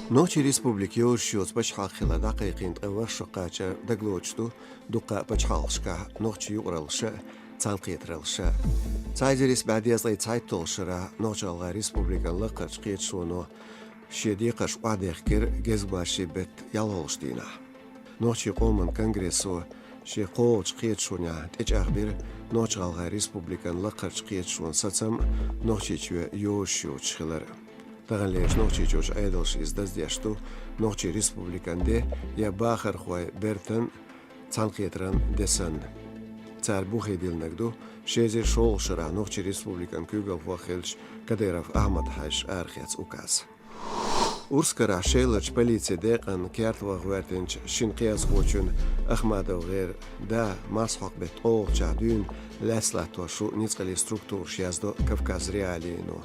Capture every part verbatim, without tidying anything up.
Нохчийн республика йозуш йоцу пачхьалкх хилар дӀакхайкхийна ткъе ворхӀ шо кхачар дагалоцуш ду дуккха а пачхьалкхашкахь нохчийн юкъараллаша, цхьаьнакхетараллаша. Цхьа эзар исс бӀе дезткъе цхьайтталгӀачу шарахь Нохч-ГӀалгӀайн республикан лакхарчу кхеташоно шен декхарш охьадехкира гезгмашин беттан ялхолгӀачу дийнахь. Нохчийн къоман конгрессо шен кхоалгӀачу кхеташонехь тӀечӀагӀбира Нохч-ГӀалгӀайн республикан лакхарчу кхеташонан сацам Нохчийчоь йозуш йоцуш хилар. Таханлерчу Нохчийчуьрчу Ӏедалша иза даздеш ду нохчийн республикан де я бахархойн бертан, цхьаьнакхетаран де санна. Цара бухе диллинарг ду ши эзар шолгӀачу шарахь Нохчийн республикан куьйгалхо хиллачу Кадыров Ахьмад-Хьаьжин арахецна указ. Урс карахь Шеларчу полицин декъан керта ваха гӀоьртинчу шина кхиазхочун Ахмадов ГӀеран да марсхьокху беттан ткъолгӀачохь дуьйна лаьцна латтош ву ницкъаллин структураш, яздо Кавказ.Реалиино.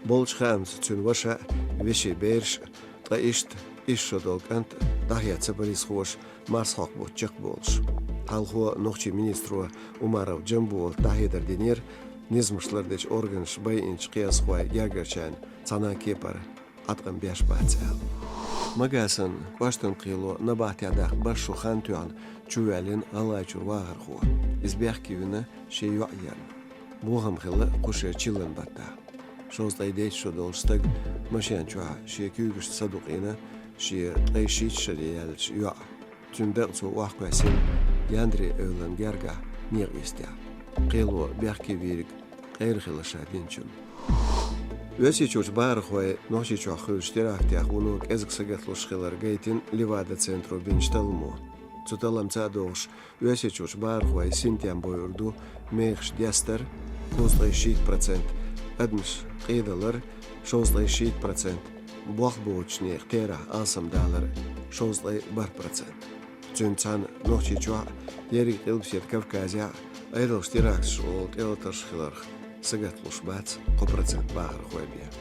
Болчу хаамца, цуьнан ваша а, вешин бераш а, ткъа иштта исс шо долу кӀант а дӀахецна полисхоша марсхьокху бутт чекхболуш. Хьалхо нохчийн министро Умаров Джамбулата дӀахьедар динера низамаш лардечу органаша байинчу кхиазхойн гергарчарна цхьана а кепара Ӏаткъам беш бац аьлла. Магасан кӀоштан кхело набахтехь даккха бархӀ шо хан тоьхна чувоьллина ГӀалгӀайчуьра вахархо. Иза бехке вина шен йоӀ ярна. Бохам хилла кху шеран чиллан баттахь. Шовзткъе дейтта шо долчу стага машен чохь шен куьйгашца садукъийна шен ткъе шийтта шаре яьллачу йоӀ. Цуьнан дакъа цо охьакхоьссина Яндри эвлан гергахь некъа йистехь. Кхело бехке вийриг къера хилла ша динчунна. Оьрсийчуьрчу бахархой Нохчийчохь хуьлучу терактех вуно кӀезиг сагатдеш хилар гайтина Левада-центро бинчу талламо. Цу талламца а догӀуш, Оьрсийчуьрчу бахархойн синтем бойур ду мехаш дестар, кхузткъе шийтта процент, адамаш къедалар, шовзткъе шийтта процент, болх боцучу нехан терахь алсамдалар, шовзткъе бархӀ процент. Цуьнца цхьаьна Нохчийчохь а, ерриг Къилбаседа Кавказехь а Ӏедалша теракташ олу тӀелатарш хиларх сагатдеш бац кхо процент бахархой бен.